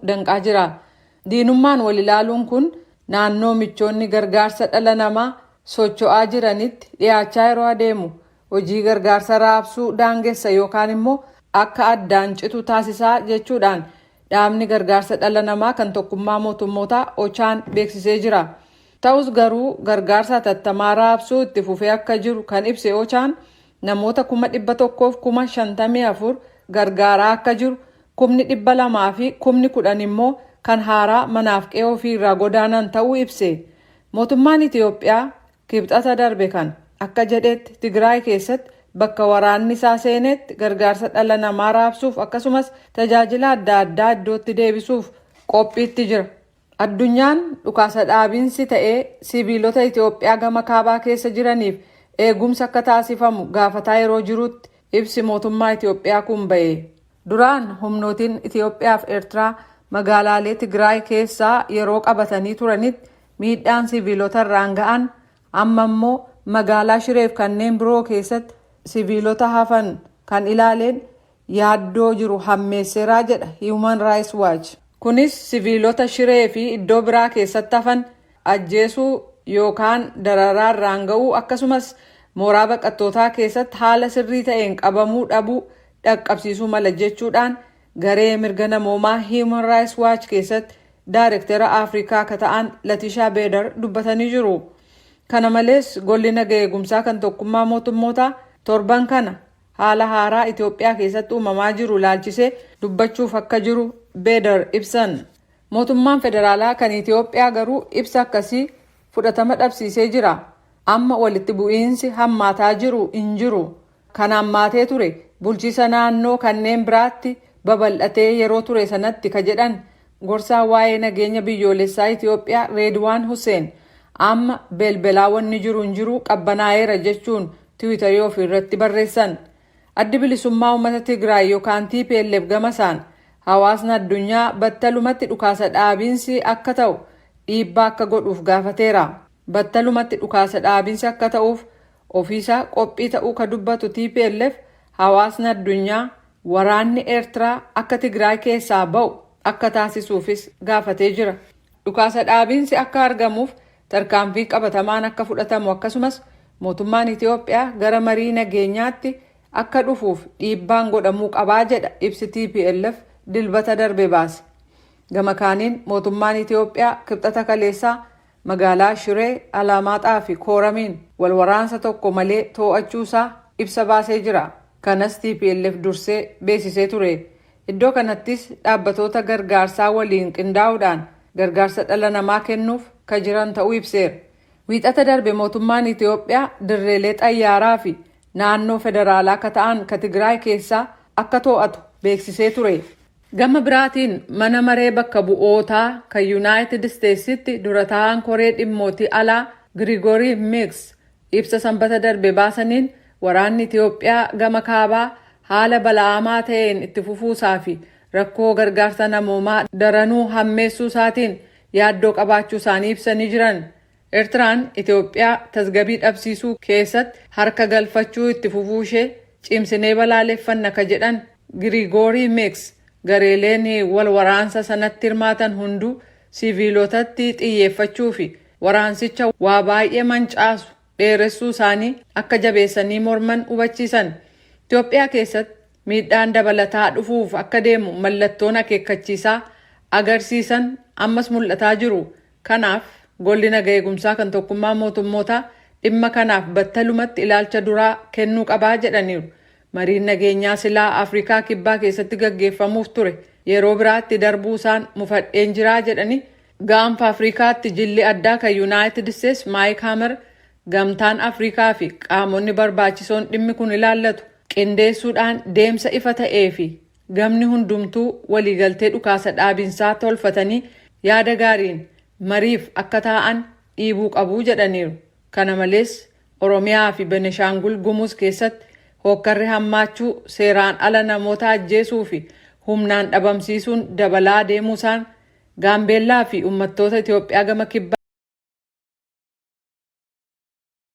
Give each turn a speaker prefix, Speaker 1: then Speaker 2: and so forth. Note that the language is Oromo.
Speaker 1: danqaa jira. Diinummaan wal ilaaluun kun naannoo michoonni gargaarsa dhala namaa socho'aa jiranitti dhiyaachaa yeroo adeemu hojii gargaarsa raabsuu daangessa yookaan immoo akka addaan citu taasisaa jechuudhaan dhaabni gargaarsa dhala namaa kan Tokkummaa Mootummootaa OCHAn beeksisee jira. Ta'us garuu gargaarsa hatattamaa raabsuu itti fufee akka jiru kan ibse OCHAn, namoota 154,000 gargaaraa akka jiru, 210,000 immoo kan haaraa manaaf qe'ee ofii irraa godaanan ta'uu ibse. Mootummaan Itiyoophiyaa Kibxata darbe kan akka jedhetti, Tigraay keessatti bakka waraanni isaa seenetti gargaarsa dhala namaa raabsuuf akkasumas tajaajila adda addaa iddootti deebisuuf qophiitti jira. Addunyaan dhukaasa dhaabiinsi ta'ee siviilota Itiyoophiyaa gama kaabaa keessa jiraniif eegumsa akka taasifamu gaafataa yeroo jirutti ibsi mootummaa Itiyoophiyaa kun ba'e. Duraan humnootiin Itiyoophiyaa fi Eertiraa magaalaalee Tigraay keessaa yeroo qabatanii turanitti miidhaan siviilota irraan ga'an, amma immoo magaalaa Shireef kanneen biroo keessatti siviilota hafan kan ilaaleen yaaddoo jiru hammeesseeraa jedha Human Rights Watch. Kunis siviilota Shiree fi iddoo biraa keessatti hafan ajjeesuu yookaan dararaa irraan ga'uu, akkasumas mooraa baqattootaa keessatti haala sirrii ta'een qabamuu dhabuu dhaqqabsiisuu mala jechuudhaan garee mirga namoomaa Human Rights Watch keessatti daayirektera Afrikaa akka ta'an Latishaa Beedar dubbatanii jiru. Kana malees, golli naga eegumsaa kan Tokkummaa Mootummootaa torban kana haala haaraa Itoophiyaa keessatti uumamaa jiru laalchisee dubbachuuf akka jiru Beedar ibsan. Mootummaan federaalaa kan Itoophiyaa garuu ibsa akkasii fudhatama dhabsiisee jira. Amma walitti bu'iinsi hammaataa jiru hin jiru. Kan hammaatee ture bulchiisa naannoo kanneen biraatti babal'atee yeroo ture sanatti ka jedhan gorsaa waa'ee nageenya biyyoolessaa Itoophiyaa Reedwaan Hussein, amma belbelaa wanni jiru hin jiru, qabbanaa'eera jechuun Tiwiitarii ofii irratti barreessan. Addi Bilisummaa Uummata Tigraay yookaan TPLF gamasaan hawaasni addunyaa battalumatti dhukaasa dhaabiinsi akka ta'u dhiibbaa akka godhuuf gaafateera. Battalumatti dhukaasa dhaabiinsi akka ta'uuf ofiisaa qophii ta'uu ka dubbatu TPLF, hawaasni addunyaa waraanni Eertiraa akka Tigraay keessaa ba'u akka taasisuufis gaafatee jira. Dhukaasa dhaabiinsi akka argamuuf tarkaanfii qabatamaan akka fudhatamu, akkasumas mootummaan Itiyoophiyaa gara marii nageenyaatti akka dhufuuf dhiibbaan godhamuu qabaa jedha ibsi TPLF Dilbata darbe baase. Gama kaaniin mootummaan Itiyoophiyaa Kibxata kaleessaa magaalaa Shiree, Alaamaaxaa fi Kooramiin wal waraansa tokko malee to'achuusaa ibsa baasee jira. Kanas TPLF dursee beeksisee ture. Iddoo kanattis dhaabbatoota gargaarsaa waliin qindaa'uudhaan gargaarsa dhala namaa kennuuf ka jiran ta'uu ibseera. Wiixata darbe mootummaan Itiyoophiyaa dirreelee xayyaaraa fi naannoo federaalaa akka ta'an ka Tigraay keessaa akka to'atu beeksisee ture. Gama biraatiin mana maree bakka bu'ootaa kan Yuunaayitid Isteetsitti dura taa'an koree dhimmootii alaa Girigorii Miks ibsa Sanbata darbe baasaniin, waraanni Itiyoophiyaa gama kaabaa haala bala'amaa ta'een itti fufuusaa fi rakkoo gargaarsa namoomaa daranuu hammeessuu isaatiin yaaddoo qabaachuu isaanii ibsanii jiran. Eertiraan Itiyoophiyaa tasgabii dhabsiisuu keessatti harka galfachuu itti fufuu ishee cimsinee balaaleffanna ka jedhan Girigorii Miks, gareeleen wal waraansa sanatti hirmaatan hunduu siviilotatti xiyyeeffachuu fi waraansicha waa baay'ee mancaasu dheeressuu isaanii akka jabeessanii morman hubachiisan. Itoophiyaa keessatti miidhaan dabalataa dhufuuf akka deemu mallattoon akeekkachiisaa agarsiisan ammas mul'ataa jiru. Kanaaf golli naga eegumsaa kan Tokkummaa Mootummootaa dhimma kanaaf battalumatti ilaalcha duraa kennuu qabaa jedhaniiru. Mariin nageenyaa silaa Afrikaa Kibbaa keessatti gaggeeffamuuf ture yeroo biraatti darbuu isaan mufadheen jiraa jedhanii, Gaanfa Afrikaatti jilli addaa kan Yuunaayitid Isteets Maayik Hamer Gamtaan Afrikaa fi qaamonni barbaachisoon dhimmi kun ilaallatu qindeessuudhaan deemsa ifa ta'ee fi gamni hundumtuu waliigaltee dhukaasa dhaabinsaa tolfatanii yaada gaariin mariif akka taa'an dhiibuu qabuu jedhaniiru. Kana malees, Oromiyaa fi Benishaangul Gumuz keessatti hookkarri hammaachuu, seeraan ala namoota ajjeesuu fi humnaan dhabamsiisuun dabalaa deemuusaan, Gaambeellaa fi uummattoota Itoophiyaa gama kibbaa